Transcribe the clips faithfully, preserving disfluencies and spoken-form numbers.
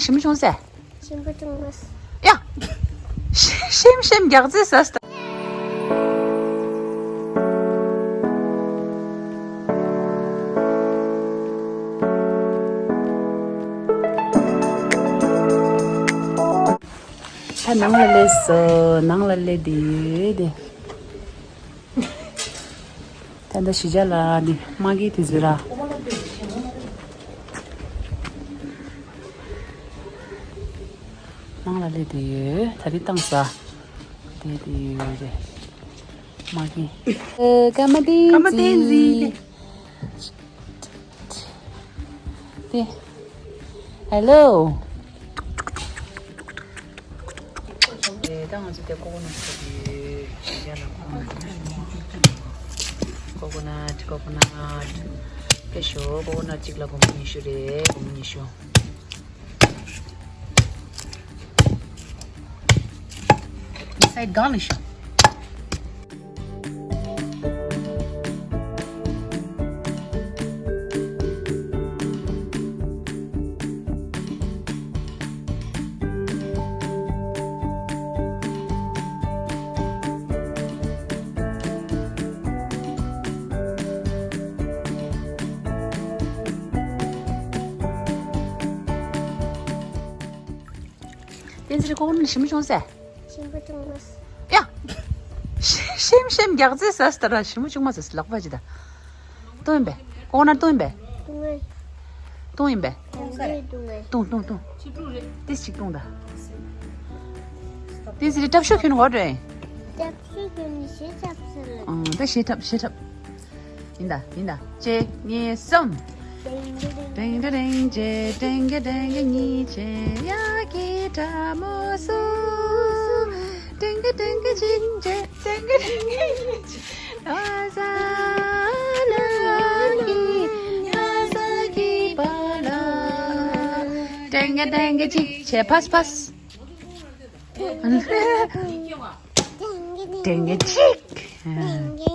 ཞིམ་པོ་བྱུང་ཟེར། ཞིམ་པོ་བྱུང་ཟེར། ཡ། ཞིམ་ཞིམ་རྒྱག་རྩེ་ཟ་སྟ། ད་ནང་ལ་སླེབས་སོ། ནང་ལ་སླེབས་དེ་ཡོད་དེ། ད་ལྟ་གཞིས་ཆགས་ལ་ནི་མ་གི་དེ་ཚོ་ར། ནང་ལ་སླེབས་དེ་ཡོད། ད་རེས་བཏང་ས། དེ་དེ་ཡོད་རེད། མ་གི། ཨེ། ཀརྨ་བསྟན་འཛིན། ཀརྨ་བསྟན་འཛིན། དེ། ཧེ་ལོ། ད་ང་ཚོ་དེ་ཀོ་ཀོ་ནཊ་ཟ་གི་ཡོད། ཡ་ལ་ཀོ་ཀོ་ནཊ། ཀོ་ཀོ་ནཊ། ཀོ་ཀོ་ནཊ། སྐད་ཤོག་ཀོ་ཀོ་ནཊ་གཅིག་ལ་སྒོར་མོ་ཉི་ཤུ་རེད། སྒོར་མོ་ཉི་ཤུ། Inside garnish. བསྟན་འཛིན་ཁོ་ནི་ཞིམ་པོ་བྱུང་ཟེར། ཞིམ་པོ་བྱུང་མ་ཟེར། ཡ། ཞིམ་ཞིམ་རྒྱག་རྩེ་ཟ་སྟ་ར། ཞིམ་པོ་བྱུང་མ་ཟེར་ལག་པ་ཅི་ད། བཏུང་ཡིན་པས། ཀོ་ཀོ་ནཊ་བཏུང་ཡིན་པས། བཏུང་ཡིན་པས། བཏུང་ཡིན་པས། བཏུང་བཏུང་བཏུང་། ཏིས་ཅིག་བཏུང་ད། ཏིས་ཅིག་བཏུང་ད། ཏིས་ཅིག་སྲབ་ཤོག་ཁྱོད་ནི་འོ་འགྲོ་ཡིན། སྲབ་ཤོག་ཁྱོད་ནི་ཞེ་སྲབ་ཟེར་ལ། ཨང་། ད་ཞེ་སྲབ་ཞེ་སྲབ། ཡིན་ད་ཡིན་ད། གཅིག་གཉིས་གསུམ། ཏེང་ཏེ་ཏེང་གཅིག་ཏེང་གཅིག་ཏེང་གཉིས་གཅིག་ཡ་གི་ཏྲ་མོ་སུ། ཏེང་གཅིག་ཏེང་གཅིག་གཅིག་གཅིག་ཏེང་གཅིག་ཏེང་གཉིས་གཅིག་ཨ་ས་ལ་གི་ཨ་ས་གི་པ་ལ། ཏེང་གཅིག་ཏེང་གཅིག་བྱས། ཕ་སི་ཕ་སི། ཏེང་གཅིག་ཨ་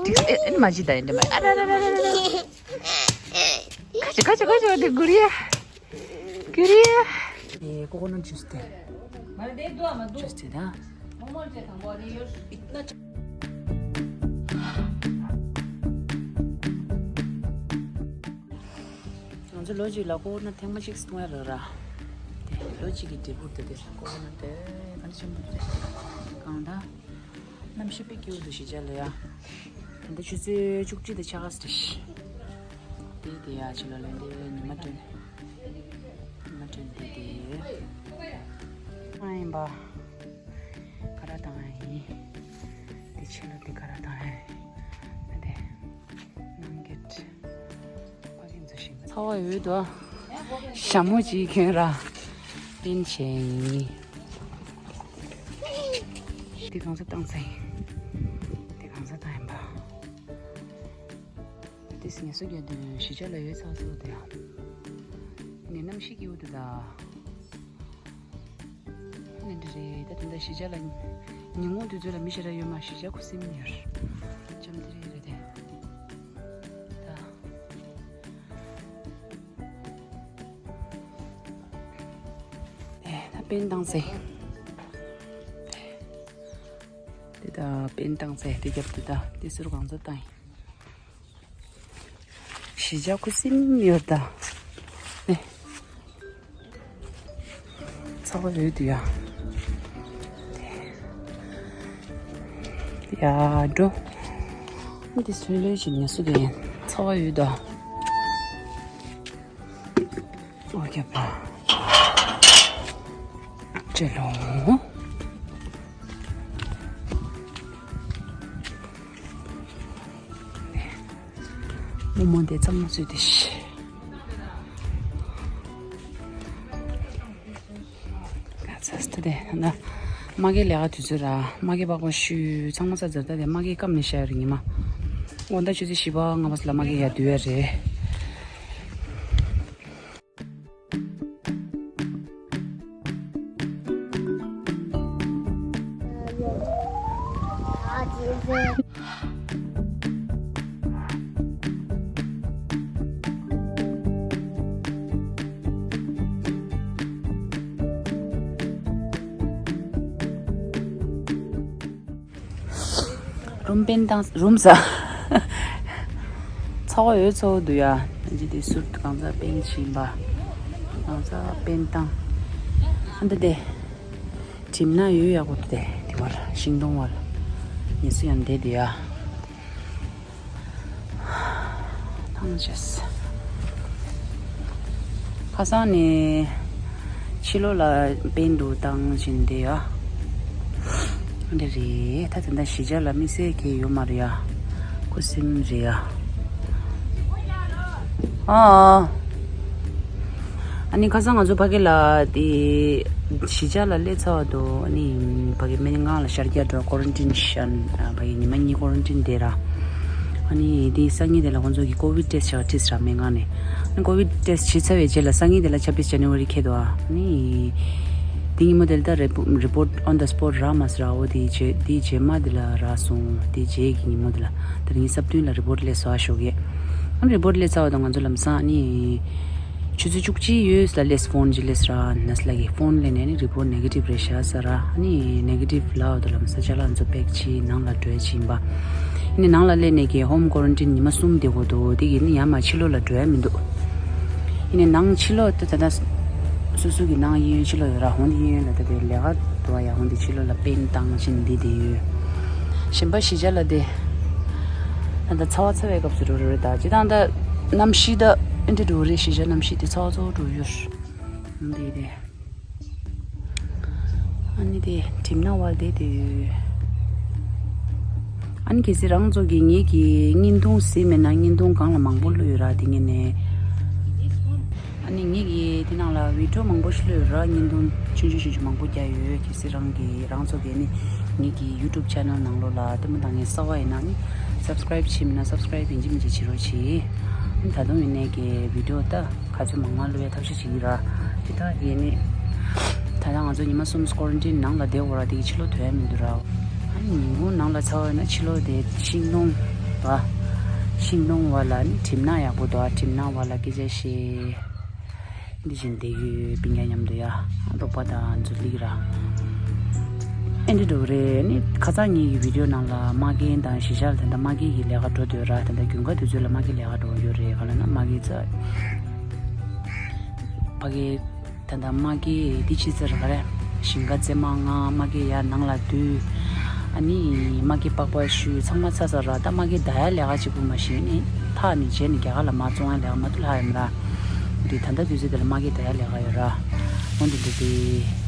ཏིག་ཨེ་ཨེ་མ་ཅི་ད་ཡིན་དེ་མ། ཨ་ར་ར་ར་ར་ར། ཁ་ཅི་ཁ་ཅི་ཁ་ཅི་བ་དེ་གུ་རི་ཡ། གུ་རི་ཡ། ཨེ་ཀོ་ཀོ་ནཊ་ཇུས་དེ། ཇུས་དེ་ད། ང་ཚོ་ལོ་གཅིག་ལ་ཀོ་ཀོ་ནཊ་ཐེངས་མ་གཅིག་བཏུང་ཡ་རེད་ར། དེ་ལོ་གཅིག་གི་འབྲས་བུ་དེ་དེ་ཀོ་ཀོ་ནཊ་དེ་ག་འདྲ་ཆེན་པོ་རེད། གང་ལྟར་གནམ་གཤིས་དཔེ་སྐྱིད་པོ་འདུག་གཞིས་ཆགས་ལ་ཡ། ད་ལྟ་ཆུ་ཚོད་བཅུ་གཅིག་དང་ཕྱེད་ཀ་ཙམ་རེད། དེ་དེ་ཡ་ཕྱི་ལོགས་ལ་འདི་ཉི་མ་སྒྲོན། ཉི་མ་སྒྲོན་དེ་དེ། ཨ་ཡིན་པ། ག་ར་བཏང་ཡ་ཡིན། དེ་ཕྱི་ལོགས་དེ་ག་ར་བཏང་ཡ་ཡིན། ཨ་དེ། ནང་གི་ཕ་གི་འཛུལ་ཞིག་ཚ་བ་ཡོད་དོ། ཞྭ་མོ་གཅིག་གྱོན་ར། བསྟན་བྱས་ཡིན། དེ་གང་ས་བཏང་ས་ཡིན། དེ་གང་ས་བཏང་ཡིན་པ། དེ་སི་ངལ་གསོ་རྒྱག་དུས་གཞིས་ཆགས་ལ་ཡོད་ཚ་བ་ཚ་བ་དེ་ཡང་། ངའི་གནམ་གཤིས་སྐྱིད་པོ་དེ་དང་། ནི་འདི་རེད། ད་དེ་འདྲ་གཞིས་ཆགས་ལ་ཉིན་གུང་དུས་ཚོད་ལ་མི་ཞེ་དྲག་ཡོད་མ། གཞིས་ཆགས་ཁུ་སིམ་ཡོད། ལྕམ་དེ་རེད་རེད་དེ། ད། ཨེ་ད་པན་བཏང་ཚེ། དེ་ད་པན་བཏང་ཚེ་དེ་རྒྱབ་དེ་ད་དེ་ཟུར་གང་ཚ་བཏང་ཡིན། གཞིས་ཆགས་ཁུ་སིམ་ཡོད་ད། ནས། ཚ་བ་ཡོད་དུ་ཡ། ཡ་འགྲོ། འདི་སུན་ལོས་བྱེད་ཉེ་སུ་གི་ཚ་བ་ཡོད་ད། ཨོ་ཁེ་པ། ཅེ་ལོ། རྨོ་མོ་དེ་གཙང་མ་བཟོས་ཏེ་ཤི། ཚ་སྟ་དེ་ན། མ་གི་ལས་ཀ་དུས་ཚོད་ར། མ་གི་པགས་པ་བཤུས་ཚང་མ་ཚ་ཚ་ད་དེ་མ་གི་སྐམ་ནས་ཤ་རེ་ཉི་མ། དགོང་དག་ཆུ་ཚོད་བཞི་པ་ལྔ་པ་ལ་མ་གི་ཡར་བསྡུ་ཡ་རེད། རུམ་པེན་དང་རུམ་ཟ། ཚ་བ་ཡོད་ཚ་བ་འདུག་ཡ། ཨ་ཅི་དེ་སུར་གང་ཚ་པེན་བྱིན་པ། གང་ཚ་པེན་དང་། ཨ་འདི་དེ། གྲིམ་ན་ཡོད་ཡག་པོ་དེ་དེ་བར་ཤིང་སྡོང་བར། ངེས་སུ་ཡང་བསྡད་དེ་ཡ། ཐང་ཆད། ཁ་སང་ནས་ཕྱི་ལོགས་ལ་པེན་དུ་བཏང་བཞིན་བསྡད་ཡ། འདི་རེད། ད་ད་ལྟ་གཞིས་ཆགས་ལ་དམིགས་བསལ་གྱི་ཡོད་མ་རེད་ཡ། ཁུ་སིམ་རེད་ཡ། ཨ་ཨ། ཨ་ནི་ཁ་སང་ང་ཚོ་ཕ་གི་ལ་དེ་གཞིས་ཆགས་ལ་སླེབས་ཚར་བ་དང་། ཨ་ནི་ཕ་གི་སྨན་ཁང་ལ་ཤར་རྒྱག་འགྲོ། ཀོ་རན་ཊིན་བཞག་ཨ་ཕ་གི་ཉི་མ་གཉིས་ཀོ་རན་ཊིན་བསྡད་ར། ཨ་ནི་དེ་སང་ཉིན་དེ་ལ་ཁོང་ཚོ་གི་ཀོ་བིད་ཊེ་སི་བྱ་བ་ཁྲིད་ར་སྨན་ཁང་ནས། ཨ་ནི་ཀོ་བིད་ཊེ་སི་བྱས་ཚར་བའི་རྗེས་ལ་སང་ཉིན་དེ་ལ་ཆབ་བིས་ཇ་ནུ་ཝ་རི་ཁེལ་འདུག་ཨ་ནི་དེ་ཉིན་མོ་དེ་ལ་ད་རི་པོ་རི་པོར་ཊི་ཨོན་ད་སི་པོཊ་རག་མ་སོང་ར། འོ་དེ་རྗེས་དེ་རྗེས་མ་དེ་ལ་རག་སོང་། དེ་རྗེས་ཀྱི་ཉིན་མོ་དེ་ལ། དེ་རིང་གི་གཟའ་བདུན་ལ་རི་པོར་ཊི་སླེབས་སོང་ཨ་ཞོགས་ཀས། ཨ་ནི་རི་པོར་ཊི་སླེབས་ཚར་བ་དང་ང་ཚོ་ལམ་སང་ཨ་ནི་ཆུ་ཚོད་བཅུ་གཅིག་ཡོལ་ཙམ་ལ་ལས་ཕོན་ཅིག་སླེབས་ར། ནར་སི་ལགས་ཀྱིས་ཕོན་སླེབས་ནས་ཨ་ནི་རི་པོར་ཊི་ནེ་གེ་ཊིབ་རེད་ཤག་ཟེར་ར། ཨ་ནི་ནེ་གེ་ཊིབ་ལབ་དུས་ལམ་སང་ཅ་ལག་ཚོ་པེག་བྱས་ནང་ལ་འགྲོ་ཡ་ཅིག་ཡིན་པ། ཨ་ནི་ནང་ལ་སླེབས་ནས་ཀྱི་ཧོམ་ཀོ་རན་ཊིན་ཉི་མ་གསུམ་བསྡད་དགོས་འདུག་དེ་གི་ཨ་ནི་ཡར་མར་ཕྱི་ལོགས་ལ་འགྲོ་ཡ་མི་འདུག་ཨ་ནི་ནང་ཕྱི་ལོགས་དེ་ད་ལྟ་སོ་སོ་གི་ནང་གཡས་གཡོན་ཕྱི་ལོགས་ཡོད་ར། འོ་དེ་གཡས་གཡོན་ལ་ད་དེ་ལས་ཀ་འགྲོ་བ་ཡ། འོ་དེ་ཕྱི་ལོགས་ལ་པེན་བཏང་བཞིན་འདི་དེ་ཡོད། གཞན་པ་གཞིས་ཆགས་ལ་དེ། ད་ལྟ་ཚ་བ་ཚ་བའི་སྐབས་སུ་འགྲོ་རེད་ད། སྤྱིར་བཏང་ད་གནམ་གཤིས་ད་ཨེ་འདྲ་འགྲོ་རེད། གཞིས་ཆགས་གནམ་གཤིས་དེ་ཚ་བ་ཚ་བོ་འགྲོ་ཡོད། འདི་དེ། ཨ་ནི་དེ་གྲིམ་ན་བར་དེ་དེ་ཡོད། ཨ་ནི་གལ་སྲིད་རང་ཚོ་གི་ངེད་ཀྱི་བརྙན་ཐུང་གཟིགས་མེད་ན་བརྙན་ཐུང་སྒང་ལ་མང་པོ་བླུགས་ཡོད་ར། དེ་ངས་ནས། ཨ་ནི་ངེད་ཀྱིས་དེ་ནང་ལ་བི་ཌིའོ་མང་པོ་ཞིག་བླུགས་ཡོད་ར། བརྙན་ཐུང་ཆུང་ཆུང་ཆུང་ཆུང་མང་པོ་བརྒྱབ་ཡོད། གལ་སྲིད་རང་གི་རང་ཚོ་གི་ནི་ངེད་ཀྱི་ཡུ་ཊུབ་ཆེ་ནལ་ནང་ལོགས་ལ་ལྟད་མོ་ལྟ་མཁན་གསར་པ་ཡིན་ན་ནི་སབ་སི་ཀ་རའིབ་བྱས་མེད་ན་སབ་སི་ཀ་རའིབ་ཡིན་གཅིག་མིན་གཅིག་བྱེད་རོགས་གྱིས། ཨ་ནི་ད་དུང་ཡིན་ནའི་གི་བི་ཌིའོ་ད་ག་ཚོད་མང་མང་བླུགས་ཡ་ཐབས་ཤེས་བྱེད་ཀྱི་ར། དེ་དག་ཡིན་ནི་ད་ལྟ་ང་ཚོ་ཉི་མ་གསུམ་ཀོ་རན་ཊིན་ནང་ལ་བསྡད་དགོས་ར། དེ་གི་ཕྱི་ལོགས་ཐོན་ཡ་མི་འདུག་ར། ཨ་ནི་ཉིན་གུང་ནང་ལ་ཚ་བ་ཡོད་ན་ཕྱི་ལོགས་དེ་ཤིང་སྡོང་བ། ཤིང་སྡོང་བ་ལ་ནི་གྲིམ་ན་ཡག་པོ་འདུག་ཨ་གྲིམ་ན་བ་ལ་སྐད་ཆ་བཤད། འདི་བཞིན་བསྡད་ཡོད། སྤུན་ཀྱག་མཉམ་དུ་ཡ། རོགས་པ་དང་མཛོད་ལིག་ར། ཨེ་འདྲ་འགྲོ་རེད། ནི་ཁ་སང་ངེད་ཀྱི་བི་ཌིའོ་ནང་ལ་མ་གི་དང་གཞིས་ཆགས་ལ་ད་ལྟ་མ་གི་གི་ལས་ཀ་འགྲོ་སྡོད་ར། ད་ལྟ་དགུན་ཁ་དུས་ཚོད་ལ་མ་གི་ལས་ཀ་འགྲོ་ཡོད་རེད། ག་ལ་ན་མ་གི་ཚ་ཕ་གི་ད་ལྟ་མ་གི་འདི་ཕྱི་ཚེ་ར་ག་རེ། ཞིང་ཁ་རྩེ་མ་ང་མ་གི་ཡར་ནང་ལ་འདུས། ཨ་ནི་མ་གི་པགས་པ་བཤུས། ཚང་མ་ཚར་ཚར་ར། ད་མ་གི་ད་ཡར་ལས་ཀ་གཅིག་པུ་མ་ཤེས་ནི། ཕར་ནི་རྗེས་ནི་རྒྱ་གར་ལ་མ་བཙོང་ཡ་ལས་ཀ་མ་ཐུབ་ལྷག་ཡོད་མ་ར། འདི་ད་ལྟ་དུས་ཚོད་དེ་ལ་མ་གི་ད་ཡར་ལས་ཀ་ཡོད་ར། འོན་ཏེ་འདི་དེ།